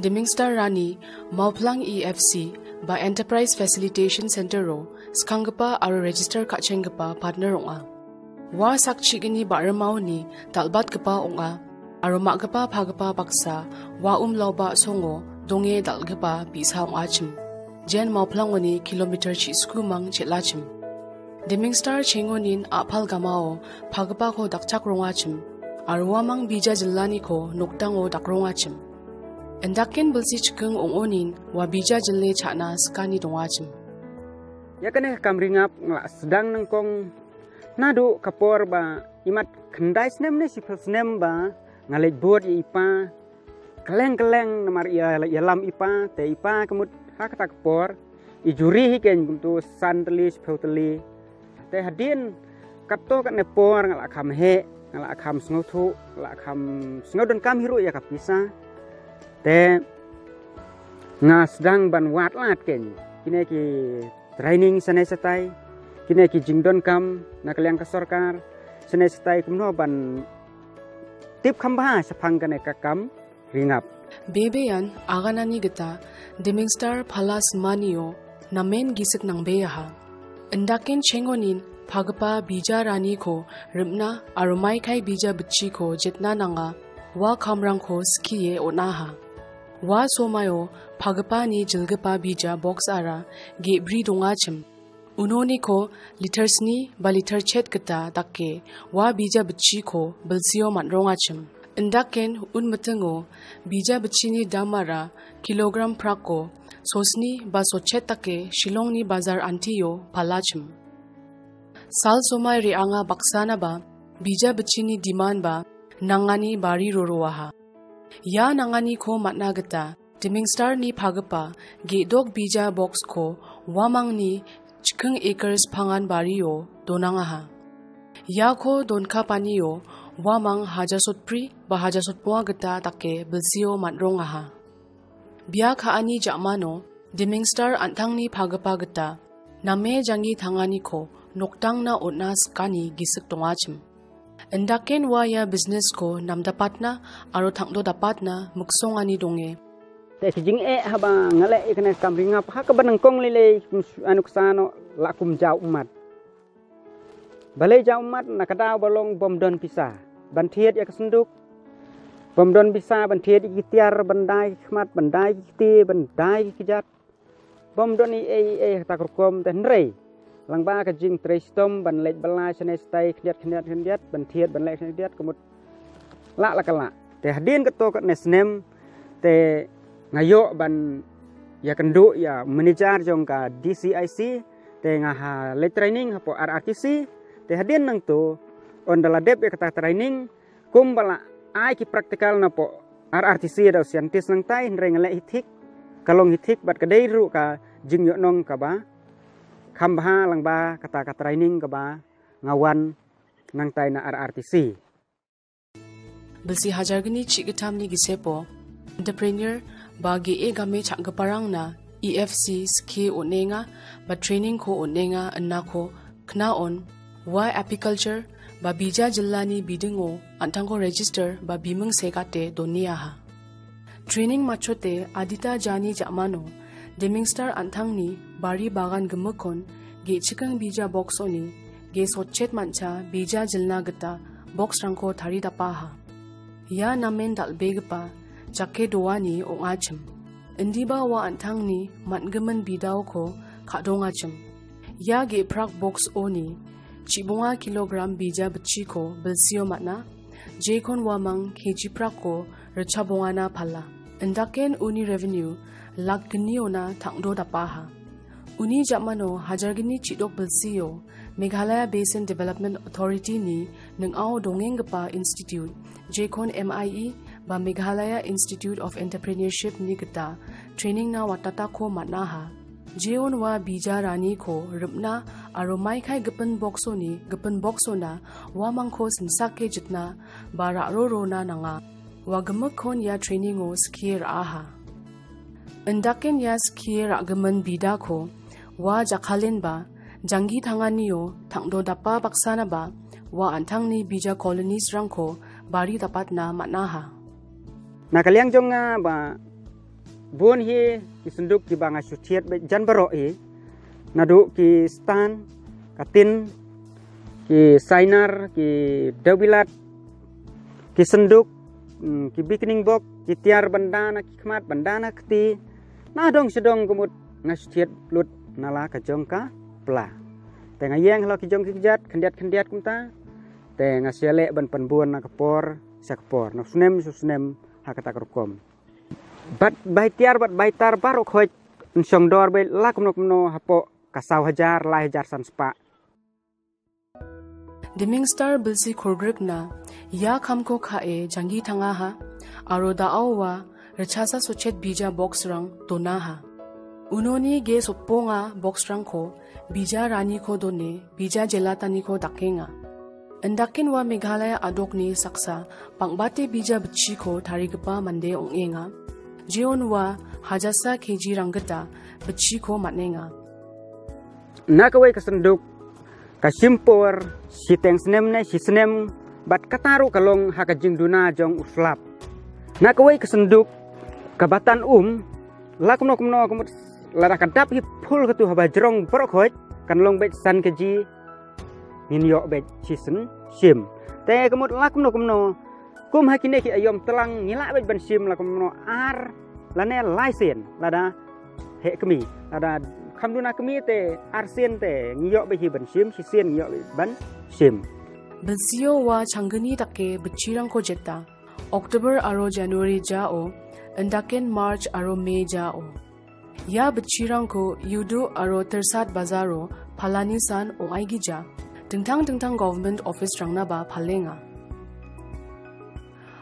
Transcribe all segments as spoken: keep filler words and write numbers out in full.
Dimingstar Rani, Mauplang E F C ba Enterprise Facilitation Center-o skanggipa aro register ka·chenggipa partner ong·a. Ua sakchigni ba·rimaoni dal·batgipa ong·a, aro ma·gipa pagipa baksa ua umlaoba songo donge dal·gipa bi·sa ong·achim. Jen Mauplangoni kilometer chi·skumang chel·achim. Dimingstar chengonin a·pal gamao pagipako dakchakrongachim, aro uamang bija jillaniko nokdango dakrongachim. Indaken bilsi chiking ong·onin ua bija jile cha·na sikani dongachim. Yakane kamringap ngla sedang nengkong nadu kapor ba imat kendai snem ne sipil snem ba ngalet bot ipa keleng keleng namar ia ia lam ipa te ipa kemut hakata kapor i juri hi ken kuntu san teli sepuluh teli. Te hadin kapto kat ne por ngala kham he, ngala kham sngau thu, ngala kham sngau don kam hiru ia kapisa. Te nga sedang ban wat lat ken. Kine ki training sene setai, kine ki jingdon kam na kaliang ka sorkar sene setai kumno ban tip kham ba sapang kane ka kam ringap. Bebean aganani gita Dimingstar Palace manio namen gisik nangbeaha. Indaken chengonin pagipa bija raniko rimna aro maikai bija bitchiko jetna nanga ua kamrangko skie on·aha. Ua somaio pagipani jilgipa bija boksara ge·bri dongachim. Unoniko liter sni ba liter chet gita dake ua bija bitchiko bilsio man·rongachim. Indaken unmitingo bija bitchini damara kilogram prako sosni ba sochet dake Shillongni bajar antio palachim. Sal somai re·anga baksanaba bija bitchini diman ba nangani bari roroaha. Ia nanganiko man·na gita Dimingstarni pagipa ge·dok bija boksko uamangni chiking acres pangan bario donangaha. Iako donkapanio uamang hajasotbri ba hajasotboa gita dake bilsio man·rongaha. Bia ka·ani ja·mano Dimingstar an·tangni pagipa gita name jangi tanganiko nokdangna on·a sikani gisik dongachim. Indaken ua ia business-ko namdapatna aro tangdodapatna miksongani donge. Te kijing e haba ngale ikne kamringap hakaba nangkong lele anuksano lakum jau umat. Balai jau umat nakada balong bomdon pisa. Bantiet ya kesenduk. Bomdon pisa, bantiet ikitiar, bandai khmat, bandai kiti, bandai kijat. Bom doni ei ei tak rukom te hnrei. Langba ka jing trei stom ban leit bala sene stai khniat khniat khniat ban thiat ban leit khniat khniat kemut la la kala. Te hadin keto kat ne snem te ngayo ban ya kendu ya manager jong ka D C I C te nga ha leit training hapo R R T C te hadin nang tu on dala dep ya kata training Kum bala ai ki practical na po R R T C da scientist nang tai hindrei ngalek hithik, kalong hithik bat kadei ru ka jing yok nong kaba, kham bha lang ba kata ka training kaba ngawan nang tai na R R T C. Bilsi hajar gni chi gitam ni gisepo, entrepreneur ba ge e game chakgiparang na E F C ske onenga ba training ko onenga ennako kna on, ua apiculture ba bija jillani bidingo an·tangko register ba biming segate doniaha. Training machote adita jani ja·mano Demingstar an·tangni bari bagan gimikkon ge·chikeng bija boksoni ge sotchet mancha bija jilna gita boksrangko taridapaha. Ia namen dal·begipa jake doani ong·achim. Indiba ua an·tangni man·gimin bidaoko ka·dongachim. Ia ge·prak boksoni chibonga kilogram bija bitchiko bilsio man·a, jekon uamang K G prako ritchabongana pala. Indaken uni revenue lak gniona tangdo dapaha. Uni ja·mano hajar gni chidok bilsio Meghalaya Basin Development Authority-ni ning·ao dongenggipa institute, jekon M I E ba Meghalaya Institute of Entrepreneurship-ni gita training-na watatako man·aha. Jeon ua bija raniko rim·na aro maikai gipin boksoni gipin boksona uamangko simsake jitna ba ra·rorona nanga. Ua gimikkon ia training-o skie ra·aha. Indaken ia skie ra·gimin bidako ua jakkalenba janggi tanganio tangdo dapa baksanaba ua an·tangni bija colonies-rangko bari dapatna man·aha. Nakaliang jonga ba Bon hi ki sanduk ki banga sutiat be jan baro hi. Nadu ki stan, katin, ki sainer, ki dawilat, ki sanduk, mm, ki bikning bok, ki tiar bandana ki khmat, bandana kti. Na dong sedong kemut nga sutiat lut nala ka jong ka pla. Te nga yeng halo ki jong ki jat, khendiat khendiat kumta. Te nga siale ban pan bon na ka por, sia ka por. Na sunem su sunem ha kata ka rukom. Bat bai tiar, bat bai tar, barok hoi nsong dor bai la kumno kumno hapo ka saw hajar, lai hajar san spa. Dimingstar bilsi khorgrikna ia kamko ka·e janggi tangaha, aro da·aoa ritchasa sochet bija boksrang donaha. Unoni ge sotbonga boksrangko bija raniko done bija jelataniko dakenga. Indaken ua Meghalaya a·dokni saksa bang·bate bija bitchiko tarigipa mande ong·enga. Jeon ua hajasa K G ranggita bitchiko man·enga. Nakawai ka sanduk, ka simpor, siteng snem ne, si snem, bat kataru kalong ha ka jingduna jong uslap. Nakawai ka sanduk, ka batan um, la kumno kumno kumut lada ka dap hi phul katu haba jrong borok hoi, kan long bait san K G, ngin yok bait sisen sim. Te kumut la kumno kumno, kum ha kine ki ayom telang ngila bait ban sim la kumno ar, lane lai sen, lada he kemi, lada kamduna kemi te ar sen te ngiyok bait hi ban sim, sisen ngiyok bait ban sim. Bilsio ua changgni dake bitchirangko jeta. October aro January jao, indaken March aro May jao. Ia bitchirangko Yudu aro Tirsat bazaro palani san ong·aigija. Dingtang dingtang government office-rangnaba palenga.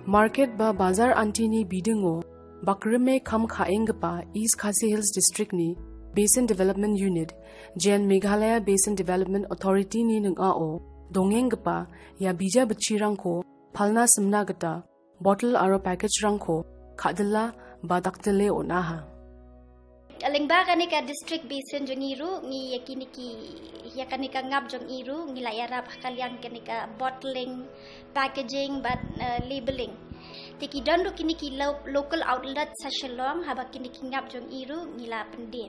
Market ba bazar antini bidingo bakrime kam ka·enggipa East Khasi Hills District-ni Basin Development Unit, jean Meghalaya Basin Development Authority-ni ning·ao dongenggipa ia bija bitchirangko palna simna gita bottle aro package-rangko ka·dila ba dakdile on·aha. Lengba kani ka district basin jong i ru ngi yakiniki, yakani ka ngap jong i ru ngi la yarap hakaliang kani ka bottling, packaging, but, uh, labeling. Te ki don ru kini ki lo-, local outlet sa Shillong, haba kini ki ngap jong i ru ngi la pende.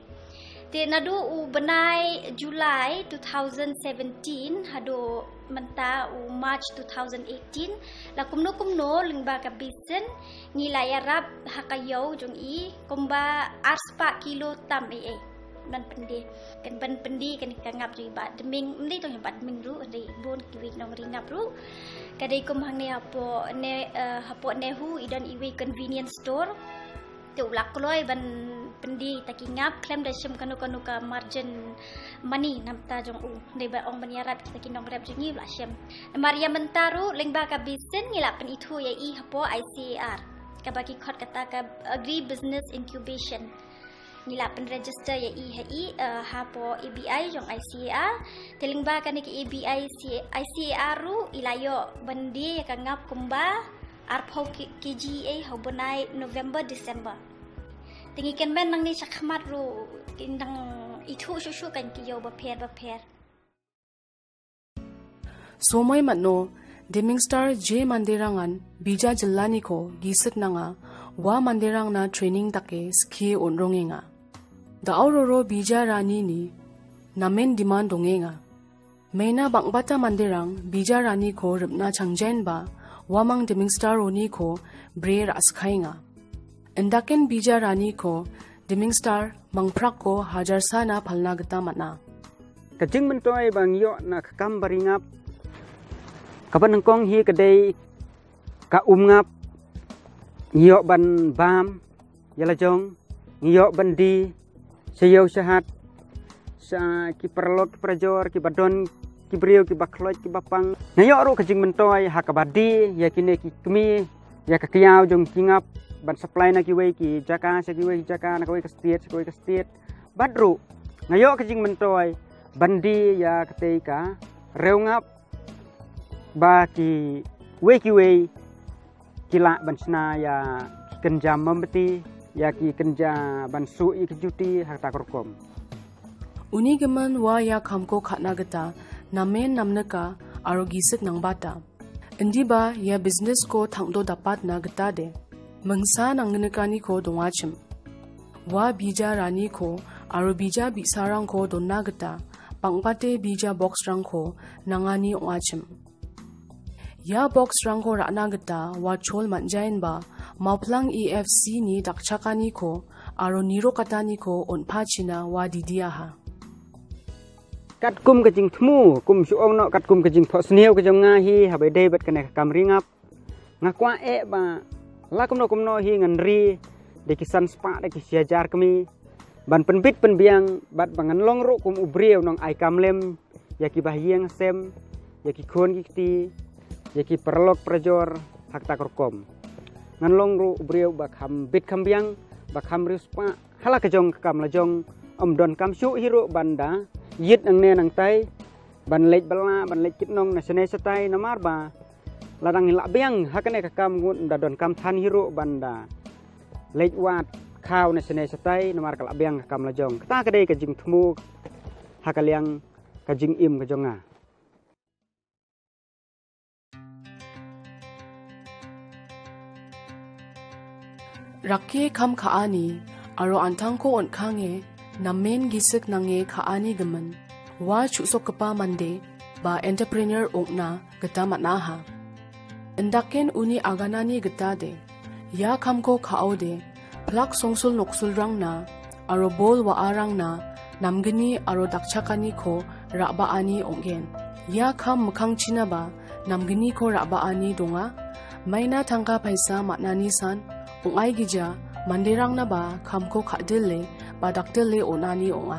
Te nadu u benai July two thousand seventeen hadu menta u March two thousand eighteen, la kumno kumno lengba ka basin ngi la yarap haka yau jong i kumba arspah kilo tam e e. Ban pende, kan ban pende kan ka ngap jong i ba deming, mende tong ba deming ru, hande bon ki wik nong ri ngap ru. Kadai kum hangne hapo ne, eh, hapo nehu i don i wei convenience store. Te u la kloi ban pende ta ki ngap klem da shem kanu kanu ka margin money nam ta jong u. Dei ba ong ban yarap ta ki nong rep jong i u la shem. Maria menta ru lengba ka basin ngi la pen ithu ya i hapo I C A R. Ka ba ki khot kata ka Agri Business Incubation. Ngi la pen register ya i ha i, eh, hapo A B I jong I C A R. Te lengba kani ki A B I C, I C A R ru i la yo bende ya ka ngap kumba arpau ki, ki ji e hau benai November, December. Tengi ken ben nang ni chakmat ru indang ithu shu shu kan ki yo ba pher ba pher. Somoi matno Demingstar je manderangan bija jillaniko gisik nanga ua manderangna training dake skie on·rongenga. Da·o roro bija ranini namen demand dongenga. Mena bang·bata manderang bija raniko ripna changjaenba uamang Demingstar roniko bri ra·skaenga. Indaken bija raniko Demingstar mangprakko hajarsana palna gita man·a. Kajing mentoi bang yo na kakam baringap. Kapan nengkong hi kedai ka umngap. Yo ban bam. Yala jong, ngiyok bandi, sayau sahat, sa ki paralok, ki parajor, ki badon, ki briew, ki bakhloj, ki bapang. Ngayok ru kajing mentoi, ha ka badi, ya kine ki kemi, ya ka kiau jong kingap, ban supply na kiwei ki jaka, sa kiwei ki jaka, na kawei ka state, sa kawei ka state. Bad ru, ngayok kajing mentoi, bandi, ya katei ka, reungap, ba kiwei kiwei, ki la ban sna ya ki kenja mombati, ya ki kenja ban su i ki juti ha ta ka rukom. Uni gimin ua ia kamko ka·na gita namen namnika aro gisik nangbata. Indiba ia business-ko tangdo dapatna gita de. Mingsa nangnikaniko dongachim. Ua bija raniko aro bija bi·sarangko donna gita bang·bate bija boksrangko nangani ong·achim. Ia boksrangko ra·na gita ua chol man·jaenba Maoplang E F C ni dakchakaniko aro nirokataniko on·pachina ua didiaha. Katkum kajing thmu, kum suong no katkum kajing thok sniaw kajong nga hi habai dei bat kane kam ringap. Nga kua e ba la kumno kumno hi ngan ri de ki san spa de ki sia jar kami. Ban penbit penbiang bat ba ngan long ru kum u briew nong ai kam lem, ya ki bah yeng sem, ya ki khon ki kti, ya ki paralok parajor, hak tak rukom. Ngan long ru u briew ba kham bit kham biang, ba kham riu spa, hala kajong ka kam lajong, om don kam shu hi ru ban da, yit nang ne nang tai, ban leit bala, ban leit kit nong na sene satai namar ba, ladang hi la biang, ha kane ka kam ngun da don kam than hi ru ban da. Leit wat khau na sene satai namar ka la biang ka kam lajong. Kata ka dei kajing thmu, ha ka liang kajing im kajong nga. Rakke kam ka·ani aro an·tangko on·kange namen gisik nange ka·ani gimin. Ua chu·sokgipa mande ba entrepreneur ong·na gita man·aha. Indaken uni aganani gita de, ia kamko ka·ode, plak songsul noksulrangna aro bol wa·arangna namgni aro dakchakaniko ra·baani ong·gen. Ia kam mikkangchinaba namgniko ra·baani donga. Maina tangka paisa man·ani san ong·aigija manderangnaba kamko ka·dile ba dakdile on·ani ong·a.